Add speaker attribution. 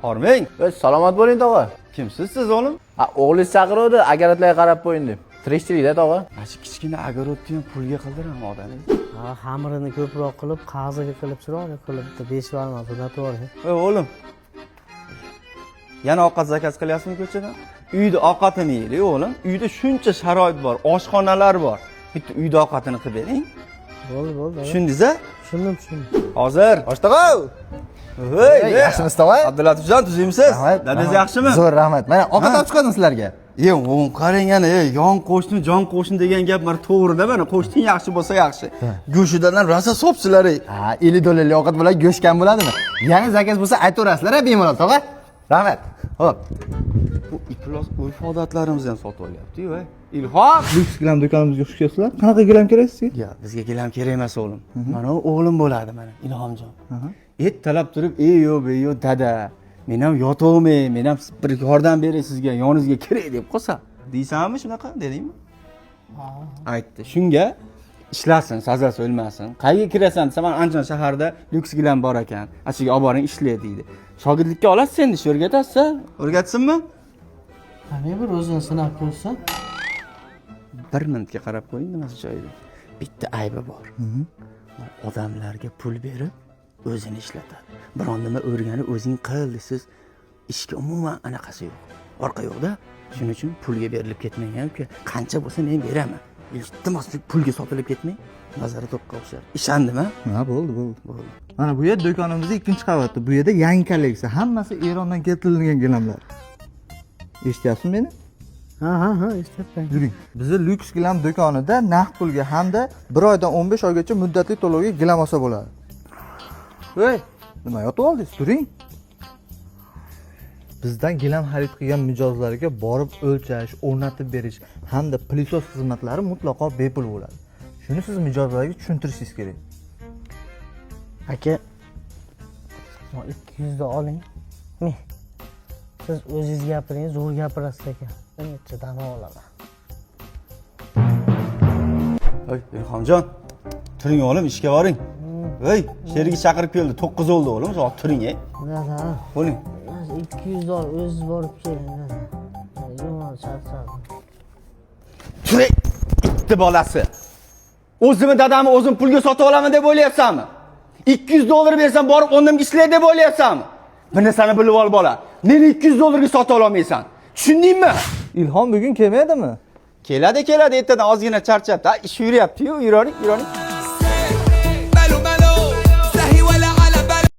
Speaker 1: Hormang.
Speaker 2: Voy, salomat bo'ling, tog'a.
Speaker 1: Kimsiz siz, o'g'lim?
Speaker 2: Ha, o'g'lingiz chaqiruvdi, огород larga qarab qo'ying deb. Tirikchilikda, tog'a.
Speaker 1: Mana shu kichkina огород ni ham pulga qildiraman odam.
Speaker 3: Ha, xamirini ko'proq qilib, qaziga qilib, chiroyli qilib bitta besh barmoq uzatib yuboring.
Speaker 1: Ey o'g'lim. Yana ovqat заказ qilyapsizmi ko'chadan? Uyda ovqatini yeylik, o'g'lim. Uyda shuncha sharoit bor, oshxonalar bor. Bitta uyda ovqatini qilib bering.
Speaker 3: Bo'ldi, bo'ldi.
Speaker 1: Tushundingiz a?
Speaker 3: Tushundim, tushundim.
Speaker 1: Hozir.
Speaker 4: Osh tog'a.
Speaker 1: Hey,
Speaker 4: Yaxshimisiz, tog'a?
Speaker 1: Abdulatifjon, tuzukmisiz?
Speaker 4: Rahmat.
Speaker 1: Dadangiz
Speaker 4: rahmat.
Speaker 1: yaxshimi?
Speaker 4: Zo'r, rahmat. Mana ovqat olib chiqadim sizlarga.
Speaker 1: E, o'ng qarang ana, yon qo'shni, jon qo'shni degan gap mana to'g'rida, mana qo'shning yaxshi bo'lsa yaxshi. Go'shidan ham rosa so'psizlar. Ey.
Speaker 4: Ha, 50 dollarlik ovqat bilan go'sht kam bo'ladimi? Yana заказ bo'lsa aytaverasizlar, a, bemalol, tog'a. Rahmat. Xo'p.
Speaker 1: Bu iflos urf odatlarimizni ham sotib olyapti-yu, ey. Ilhom!
Speaker 5: Lyuks gilam do'konimizga xush kelibsizlar. Qanaqa gilam kerak sizga?
Speaker 1: Ya, bizga gilam kerak emas, o'g'lim. Mana u o'g'lim bo'ladi, mana Ilhomjon. Ertalab turib, ey yo, bey yo, dada, men ham yotolmay, men ham bir yordam beray sizga, yoningizga kerak deb qolsa. Deysanmi shunaqa, dedingmi? Aytdi. Shunga ishlasin, sazasi o'lmasin. Qayerga kirasan desa, mana Andijon shaharida lyuks gilam bor ekan. Ana shu yerga olib boring, ishla deydi. Shogirdlikka olasiz endi, ish o'rgatasiz, o'rgatsinmi?
Speaker 3: Qani bir o'zini sinab ko'rsin.
Speaker 1: Bir minutga qarab qo'ying, nimasi joyida. Bitta aybi bor. Odamlarga pul berib o'zini ishlatadi. Biron nima o'rganib o'zing qil desiz, ishga umuman anaqasi yo'q. Orqa yo'qda. Shuning uchun pulga berilib ketmang, uka. Qancha bo'lsa men beraman. Iltimos, pulga sotilib ketmang. Nazari to'qqa o'xshar. Ishandim, ha?
Speaker 5: Ha, bo'ldi, bo'ldi.
Speaker 1: Bo'ldi.
Speaker 5: Mana bu yer do'konimizning ikkinchi qavati. Bu yerda yangi kolleksiya, hammasi Erondan keltirilgan gilamlar. Eshityapsizmi meni?
Speaker 3: Ha, eshityapman.
Speaker 5: Yuring. Bizni lyuks gilam do'konida naqd pulga hamda 1 oydan 15 oygacha muddatli to'lovga gilam olsa bo'ladi. Ey, nima yotib oldingiz? Turing. Bizdan gilam xarid qilgan mijozlarga borib o'lchash, o'rnatib berish hamda пылесос xizmatlari mutlaqo bepul bo'ladi. Shuni siz mijozlarga tushuntirishingiz kerak.
Speaker 3: Aka, 200 da oling. Me. Siz o'zingiz gapiring, zo'r gapirasiz ekan. Bir necha dam olaman.
Speaker 1: Ey, Ilhomjon. Turing o'g'lim, ishga boring. Ey, sherigi chaqirib keldi. 9 bo'ldi o'g'lim, soat turing, ey.
Speaker 3: Dada,
Speaker 1: Bo'ling.
Speaker 3: 200 da ol, o'zingiz borib keling, dada. Yomon charchadim.
Speaker 1: Turing, itni bolasi. O'zimni dadamni o'zim pulga sotib olaman deb o'ylayapsanmi? 200 dollar bersam borib o'rnimga ishlaydi deb o'ylayapsanmi? Bir narsani bilib ol, bola. Meni 200 dollarga sotib ololmaysan. Tushundingmi?
Speaker 5: Ilhom bugun kelmaydimi?
Speaker 1: Keladi, keladi, ertadan ozgina charchabdi. Ha, ish yuryapti-yu, yuroring, yuroring.